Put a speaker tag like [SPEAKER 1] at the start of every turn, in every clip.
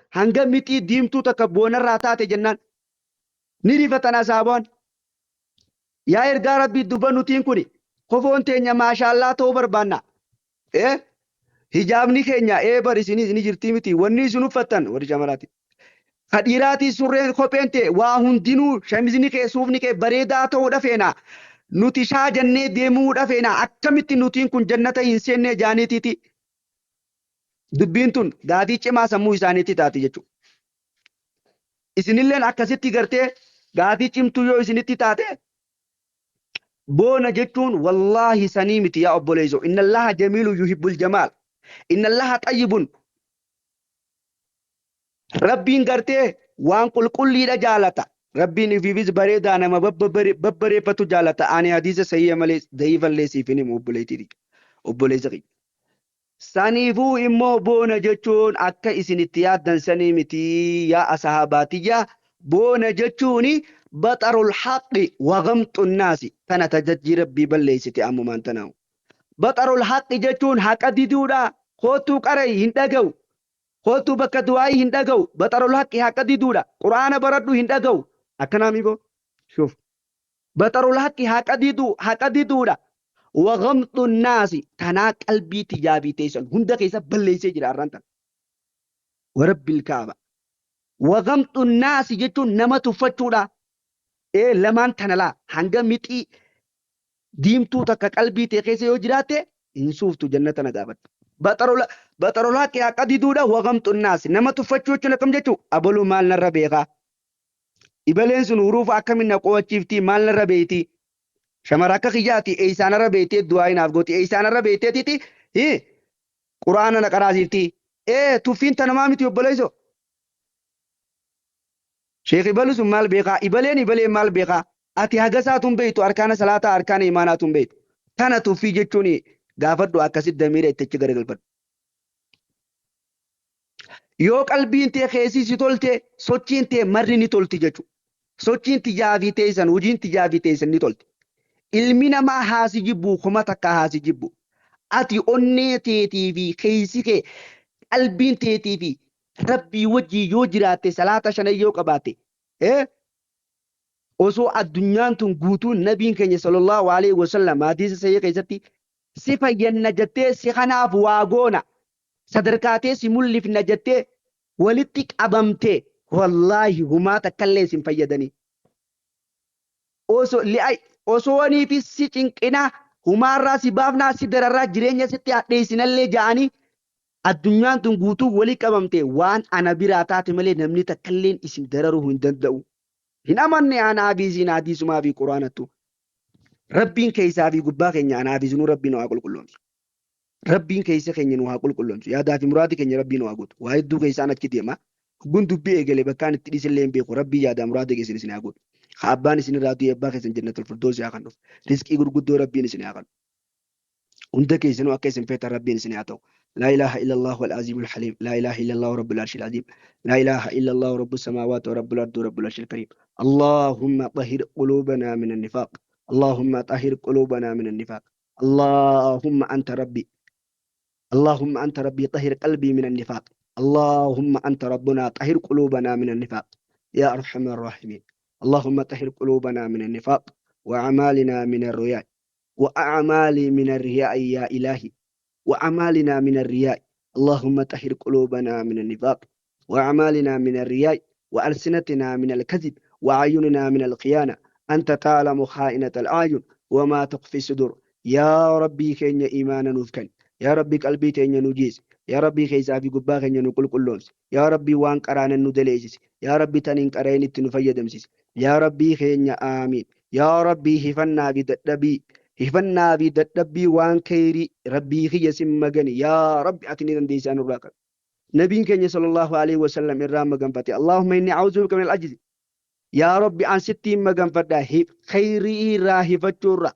[SPEAKER 1] Hanga mixii diimtuu takka boonarraa taate jennaan ni rifatan asaabaan. Yaa ergaa Rabbii, duba nutiin kuni kofoon teenya maashaallaa ta'uu barbaanna. Hijaabni keenya bar isinis ni jirtii miti, wanni isin uffattan warri shamaraati. Ka dhiiraatii surreen, kopheen ta'e, waa hundinuu, shamizni kee, suufni kee bareedaa ta'uudha feena. Nuti shaa jennee deemuudha feena. Akkamitti nutiin kun jannata hin seenne jaaniitiiti. Dubbiin tun gaafii cimaa sammuu isaaniitti taati jechuudha. Isinilleen akkasitti gartee gaafii cimtuu yoo isinitti taate, boona jechuun wallaahi sanii miti, yaa obboleessoo. Inna Allaha jamiilu yuhibbul jamaal. Inna Allaha xayyibun. Rabbiin gartee waan qulqulliidha jaalata. Rabbiin ifiifis bareedaa nama babbareeffatu jaalata. Ani hadiisa sahiha malee da'iifallee siif hin himu, obboleettii, obboleessa kiyya. Saniifuu immoo boona jechuun akka isin itti yaaddan sanii miti, yaa asahaabaatiyya. Boona jechuun baxarul haqqi wa gamxun naasi, tana tajajjii Rabbii balleessite ammumaan tanaahu. Baxarul haqqi jechuun haqa diduudha. Koottuu qara'i, hin dhaga'u. Koottuu bakka du'aayii, hin dhaga'u. Baxarul haqqi haqa diduudha. Qur'aana baradhu, hin dhaga'u. Akkanaa miboo? Shuf. Baxarul haqqi haqa diduu, haqa diduudha. Wa gamxun naasi, tanaa qalbii tiyyaa fi teessan hunda keessa balleessee jira arraan tana. Wa rabbil kaaba. Wa gamxun naasi jechuun nama tuffachuudha. Lamaan tana laa hanga mixii diimtuu takka qalbii tee keessa yoo jiraatte, hin suuftu jannata na gaafadhu. Baxarul haqqi haqa diduudha, wa gamxun naasi nama tuffachuu jechuun akkam jechuu? Abaluu maal narra beekaa? Ibaleen sun huruufa akkamiin na qo'achiiftii, maal narra beektii? Shamara akka kiyyaati eeysaa narra beektee du'aa naaf gooti, eeysaa narra beekteetiti quraana na qaraasiifti? Tuffiin tanamaa miti, obboleessoo. Sheekh Ibalu sun maal beekaa? Ibaleen ibaleen maal beekaa? Ati hagasaatuun beektu, arkaana salaataa, arkaana imaanaatuun beektu. Tana tuffii jechuun gaafadhu, akkasitti damiira itti achi garagalfadhu. Yoo qalbiin tee keessi si tolte, sochiin tee marri ni tolti jechuudha. Sochiin tiyyaa fi teessan, hojiin tiyyaa fi teessan ni tolti. Ilmi namaa haasi jibbu, kuma takka haasi jibbu. Ati onnee teetii fi keessi kee, qalbiin teetii fi Rabbii wajjii yoo jiraatte, salaata shanan yoo qabaatte, osoo addunyaan tun guutuun, nabiin keenya sallallahu alaihi wasallam hadiisa sahih keessatti, si fayyanna jettee, si kanaaf waa goona, sadarkaatee si mul'ifna jettee walitti qabamte, wallaahi humaa takkallee isin fayyadanii. Osoo li'ai osoo fi si cinqinaa, humaarraa si baafnaa, si dararraa, jireenya sitti hadheessinallee ja'anii addunyaan tun guutuu walii qabamte, waan ana biraa taate malee namni takkalleen isin dararuu hin danda'u. Hin amanne anaa fi isin hadiisumaa fi quraanattu. Rabbiin keessaa fi gubbaa keenya anaa fi isinuu Rabbiin nu haa qulqulloomsu. Rabbiin keessa keenya nu haa qulqulloomsu. Yaadaa fi muraadi keenya Rabbiin nu haa guutu. Waa hedduu keessaan achi deema. Hogguun dubbii eegale bakkaan itti dhiisillee hin beeku. Rabbiin yaadaa muraada keessan isin haa guutu. Haa abbaan isin irraa du'e abbaa keessan jannatul firdoosi haa kennuuf. Rizqii gurguddoo Rabbiin isin haa kennu. Hunda keessanuu akka isin feetan Rabbiin isin haa ta'u. لا إله إلا الله العظيم الحليم، لا إله إلا الله رب العرش العظيم، لا إله إلا الله رب السماوات ورب الأرض ورب العرش الكريم. اللهم طهر قلوبنا من النفاق، اللهم طهر قلوبنا من النفاق. اللهم أنت ربي، اللهم أنت ربي، طهر قلبي من النفاق. اللهم أنت ربنا، طهر قلوبنا من النفاق يا أرحم الراحمين. اللهم طهر قلوبنا من النفاق وأعمالنا من الرياء، وأعمالي من الرياء يا إلهي، وأعمالنا من الرياء. اللهم طهر قلوبنا من النفاق وأعمالنا من الرياء وألسنتنا من الكذب وأعيننا من الخيانة. أنت تعلم خائنة الأعين وما تخفي الصدور. يا ربي keenya iimaana nuuf kenni. Yaa Rabbi, qalbii teenya nu jiisi. Yaa Rabbi, keessaa fi gubbaa keenya nu qulqulloomsi. Yaa Rabbi, waan qaraanan nu daleessisi. Yaa Rabbi, tan hin qara'in itti nu fayyadamsiisi. Yaa Rabbii keenya, aamiin. Yaa Rabbii, hifannaa fi dadhabii, hifannaa fi dadhabbii waan kheyrii, Rabbii kiyya sin magani. Yaa Rabbi, ati ni dandeessaa, nurraa qabi. Nabiin keenya sallallahu alaihi wasallam irraa maganfate: اللهم إني أعوذ بك من العجز. Yaa Rabbi, an sittiin maganfadha kheyrii irraa hifachuu irraa,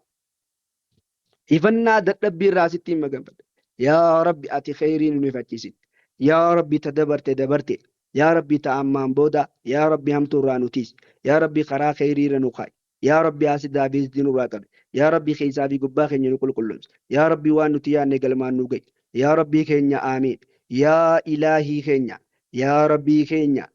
[SPEAKER 1] hifannaa dadhabbii irraa sittiin maganfadha. Yaa Rabbi, ati kheyrii nu hifachiisin. Yaa Rabbi, ta dabarte dabarte. Yaa Rabbi, ta ammaan booda, yaa Rabbi, hamtuu irraa nu tiisi. Yaa Rabbi, karaa kheyrii irra nu kaa'i. Yaa Rabbi, hasidaa fi hisdii nurraa qabi. Yaa Rabbi, keessaa fi gubbaa keenya nu qulqulloomsi. Yaa Rabbi, waan nuti yaadne galmaan nu ga'i. Yaa Rabbii keenya, aamiin. Yaa Ilaahii keenya. Yaa Rabbii keenya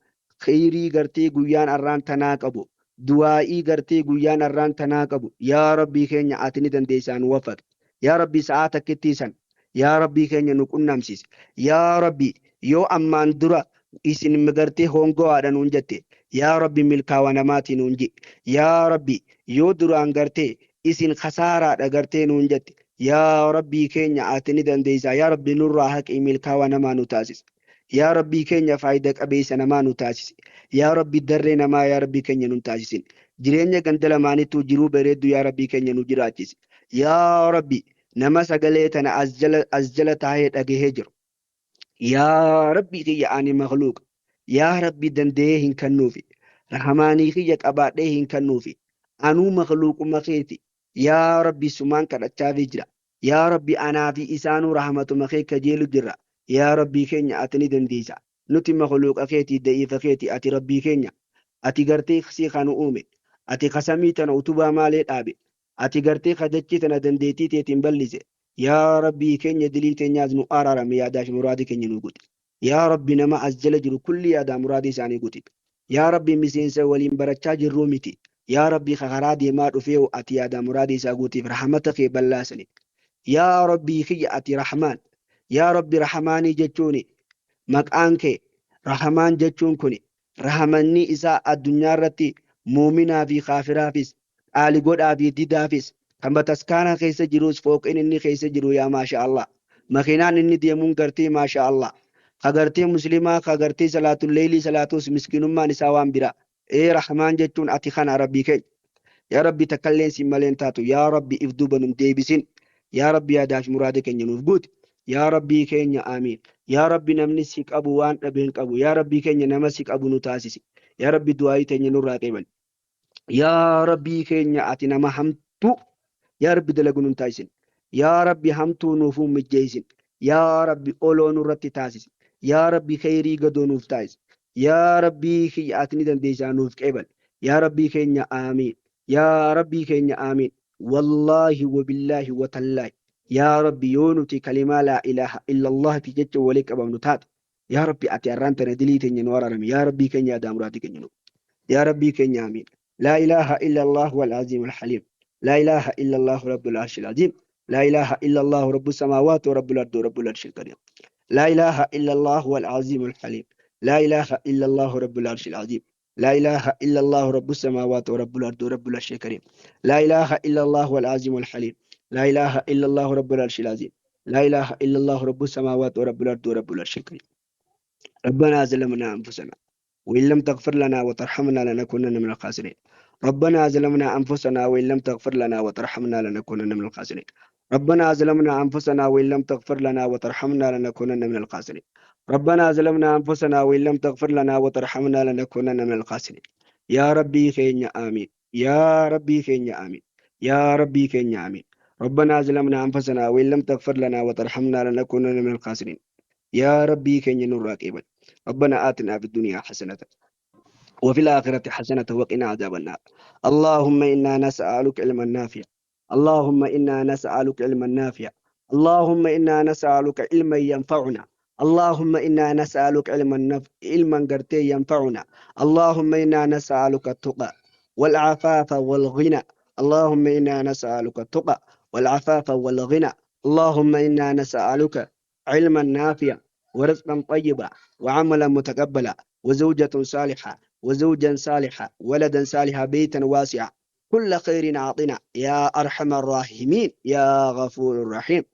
[SPEAKER 1] kheyrii gartee guyyaan arraan tanaa qabu, du'aa'ii gartee guyyaan arraan tanaa qabu, yaa Rabbii keenya ati ni dandeessaa, nu waffaqi. Yaa Rabbii, sa'aa takkittii san yaa Rabbii keenya nu qunnamsiisi. Yaa Rabbii, yoo ammaan dura isin gartee hongowaadha nuun jette, yaa Rabbi milkaawa namaatii nuun ji. Yaa Rabbi, yoo duraan gartee isin kasaaraadha gartee nuun jette, yaa Rabbii keenya ati ni dandeessaa, yaa Rabbi nurraa haqii milkaawa namaa nu taasisi. Yaa Rabbii keenya faayida qabeessa namaa nu taasisi. Yaa Rabbi, darree namaa yaa Rabbii keenya nun taasisin. Jireenya ganda lamaanittuu jiruu bareeddu yaa Rabbii keenya nu jiraachisi. Yaa Rabbi, nama sagalee tana as jala taa'ee dhagahee jiru. Yaa Rabbii kiyya, ani makhluuqa. Yaa Rabbi, danda'ee hin kennuufi. Rahamaanii kiyya qabaadhee hin kennuufi. Anuu makhluuquma keeti. Yaa Rabbi, sumaan kadhachaafii jira. Yaa Rabbi, anaa fi isaanuu rahmatuma kee kajeelu jirra. Yaa Rabbii keenya ati ni dandeessa. Nuti makhluuqa keetii, da'iifa keeti, ati Rabbii keenya. Ati gartee si kan uume. Ati kasamii tana utubaa maalee dhaabe. Ati gartee kadachii tana dandeettii teetiin bal'ise. Yaa Rabbii keenya, dilii teenyaas nu araarame, yaadaa fi muraadii keenya nu guuti. Yaa Rabbi, nama as jala jiru kulli yaadaa muraadii isaanii guuti. Yaa Rabbi, miseensa waliin barachaa jirruu miti. Yaa Rabbi, karaa deemaa dhufee ati yaadaa muraadii isaa guutiif rahmata kee ballaasani. Yaa Rabbii kiyya, ati Rahmaan. Yaa Rabbi, Rahmaanii jechuun maqaan kee Rahmaan jechuun kun rahmanni isaa addunyaa irratti muuminaa fi kaafiraafis, qaali godhaa fi didaafis, kan bataskaana keessa jirus fooqin inni keessa jiru yaa maasha Allah. Makiinaan inni deemuun gartee maasha Allah. Ka gartee muslimaa ka gartee salaatul leeylii salaatus miskiinummaan isaa waan biraa. Ee, Rahmaan jechuun ati kana, Rabbii keenya. Yaa Rabbi, takkalleen siin malee hin taatu. Yaa Rabbi, if duuba nun deebisin. Yaa Rabbi, yaadaa fi muraada keenya nuuf guuti. Yaa Rabbii keenya, aamiin. Yaa Rabbi, namni si qabu waan dhabe hin qabu. Yaa Rabbii keenya, nama si qabu nu taasisi. Yaa Rabbi, du'aayii teenya nurraa qeebali. Yaa Rabbii keenya, ati nama hamtuu yaa Rabbi dalagu nun taasisin. Yaa Rabbi, hamtuu nuuf hin mijjeessin. Yaa Rabbi, oloo nurratti taasisi. Yaa Rabbi, kheyrii gadoo nuuf taasisi. Yaa Rabbii kiyya, ati ni dandeessaa, nuuf qeebali. Yaa Rabbii keenya, aamiin. Yaa Rabbii keenya, aamiin. Wallaahi wabillaahi watallaahi. Yaa Rabbi, yoo nuti kalimaa laa ilaaha illallaahti jecha walii qabamnu taate. Yaa Rabbi, ati har'aan tana dilii teenya nu araarami. Yaa Rabbii keenya, yaadaa muraadii keenya nu. Yaa Rabbii keenya, aamiin. لا إله إلا الله والعظيم الحليم. لا إله إلا الله رب العرش العظيم. لا إله إلا الله رب السماوات ورب الأرض ورب العرش الكريم. لا إله إلا الله والعظيم الحليم. لا إله إلا الله رب العرش العظيم. لا إله إلا الله رب السماوات ورب الأرض ورب العرش الكريم. لا إله إلا الله والعظيم الحليم. لا إله إلا الله رب العرش العظيم. لا إله إلا الله رب السماوات ورب الأرض ورب العرش الكريم. ربنا ظلمنا أنفسنا وإن لم تغفر لنا وترحمنا لنكونن من الخاسرين. ربنا ظلمنا أنفسنا وإن لم تغفر لنا وترحمنا لنكونن من الخاسرين. ربنا ظلمنا أنفسنا وإن لم تغفر لنا وترحمنا لنكونن من الخاسرين. ربنا ظلمنا أنفسنا وإن لم تغفر لنا وترحمنا لنكونن من الخاسرين. يا ربي keenya، آمين. يا ربي keenya، آمين. يا ربي keenya، آمين. ربنا ظلمنا أنفسنا وإن لم تغفر لنا وترحمنا لنكونن من الخاسرين. يا ربي keenya nurraa qeebali. ربنا آتنا في الدنيا حسنة وفي الآخرة حسنة وقنا عذاب النار. اللهم إنا نسألك علما نافعا. اللهم إنا نسألك علما نافعا. اللهم إنا نسألك علما ينفعنا. اللهم إنا نسألك علما gartee ينفعنا. اللهم إنا نسألك التقى والعفاف والغنى. اللهم إنا نسألك التقى والعفاف والغنى. اللهم إنا نسألك علما نافعا ورزقا طيبا وعملا متقبلا وزوجة صالحة وزوجا صالحا ولدا صالحا، بيتا واسعا، كل خير أعطنا يا أرحم الراحمين يا غفور الرحيم.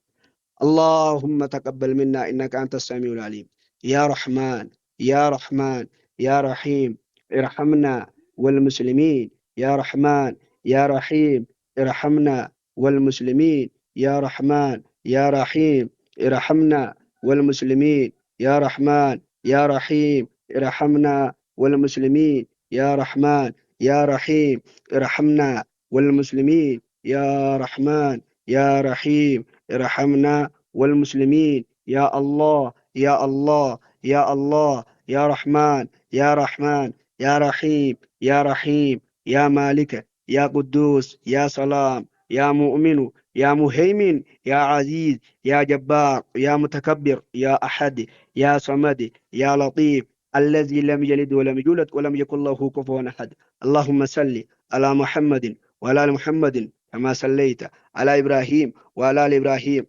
[SPEAKER 1] اللهم تقبل منا إنك أنت السميع العليم. يا رحمن يا رحمن يا رحيم، ارحمنا والمسلمين. يا رحمن يا رحيم، ارحمنا والمسلمين. يا رحمن يا رحيم، ارحمنا والمسلمين. يا رحمن يا رحيم، ارحمنا والمسلمين. يا رحمن يا رحيم، ارحمنا والمسلمين. يا رحمن يا رحيم، ارحمنا والمسلمين. يا الله يا الله يا الله، يا رحمن يا رحمن يا رحيم، يا رحيم، يا مالك، يا قدوس، يا سلام، يا مؤمن، يا مهيمن، يا عزيز، يا جبار، يا متكبر، يا أحد، يا صمد، يا لطيف. الذي لم يلد ولم يولد ولم يكن له كفوا أحد. اللهم صل على محمد وعلى آل محمد كما صليت على إبراهيم وعلى آل إبراهيم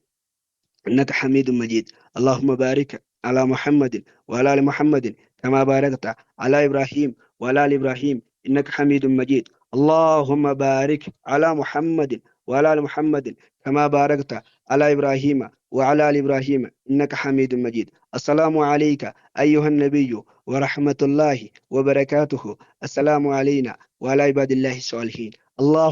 [SPEAKER 1] إنك حميد مجيد. اللهم بارك على محمد وعلى آل محمد كما باركت على إبراهيم وعلى آل إبراهيم إنك حميد مجيد. اللهم بارك على محمد وعلى آل محمد كما باركت على إبراهيم وعلى آل إبراهيم إنك حميد مجيد. السلام عليك أيها النبي ورحمة الله وبركاته. السلام علينا وعلى عباد الله الصالحين. الله